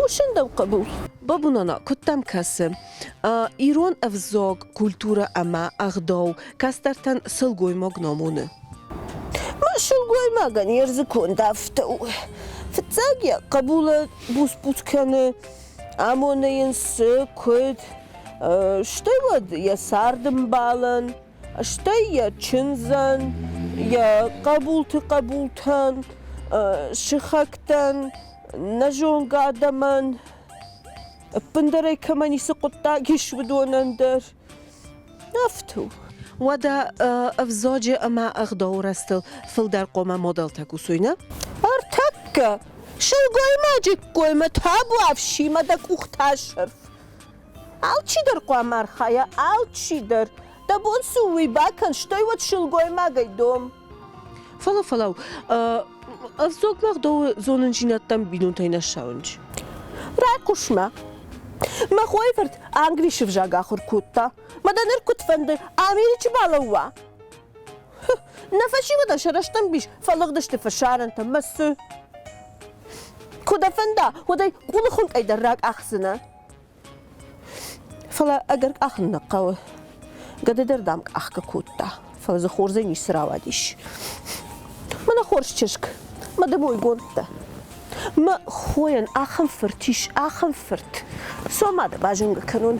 Хъусын дӕм, хъӕбул. Бабунана, куыд дӕм кӕсы, ирон ӕвзаг, культурӕ ӕмӕ ӕгъдау кӕстӕртӕн сылгоймаг намоны? Мӕ сылгоймагӕн йе рдзы конд афтӕ у. Фыццаг йӕ хъӕбулы буц-буц кӕны, амоны йын цы, куыд, стӕй уӕд йӕ царды мбалӕн, стӕй йӕ чындзӕн, йӕ хъӕбулты хъӕбултӕн, сыхӕгтӕн, нӕ зонгӕ адӕмӕн, ӕппындӕр ӕй кӕмӕ ницы хъуыддаг ис, уыдонӕн дӕр. Афтӕ у. Уӕдӕ ӕвзаджы ӕмӕ ӕгъдауы рӕзтыл фылдӕр хъуамӕ модӕлтӕ кусой, нӕ? Ӕртӕккӕ сылгоймаджы ккоймӕ табуафси мӕ дӕ къухтӕ асӕрф. Алчидӕр хъуамӕ архайа, алчидӕр. Дӕ бон цы у, уый бакӕн, стӕй уӕд сылгоймагӕй дом. Фӕлӕ фӕлӕу, ӕвзагмӕ ӕгъдауы зонындзинӕдтӕм бинонтӕй нӕ ссӕуынц. Райхъус-ма. Мӕ хойы фырт англисы взаг ахуыр кодта. Мӕ дӕ ныр куыд фӕнды, Америчы балӕууа? Нӕ фӕсивӕдӕн сӕ рӕстӕмбис фӕлыгъдысты фӕсарӕнтӕм мӕ цы? Куы дӕ фӕнда, уӕд ӕй къулы хуынкъӕй дӕр ракъахдзынӕ. Фӕлӕ ӕгӕр къахын нӕ хъӕуы. Гӕды дӕр, дам, къахгӕ кодта, фӕлӕ дзы хорзӕй ницы рауадис. Мӕнӕ хорз чызг, мӕ ды мойгонд дӕ. Мӕ хойӕн ахӕм фырт ис, ахӕм фырт. Цом ма дӕ базонгӕ кӕнон.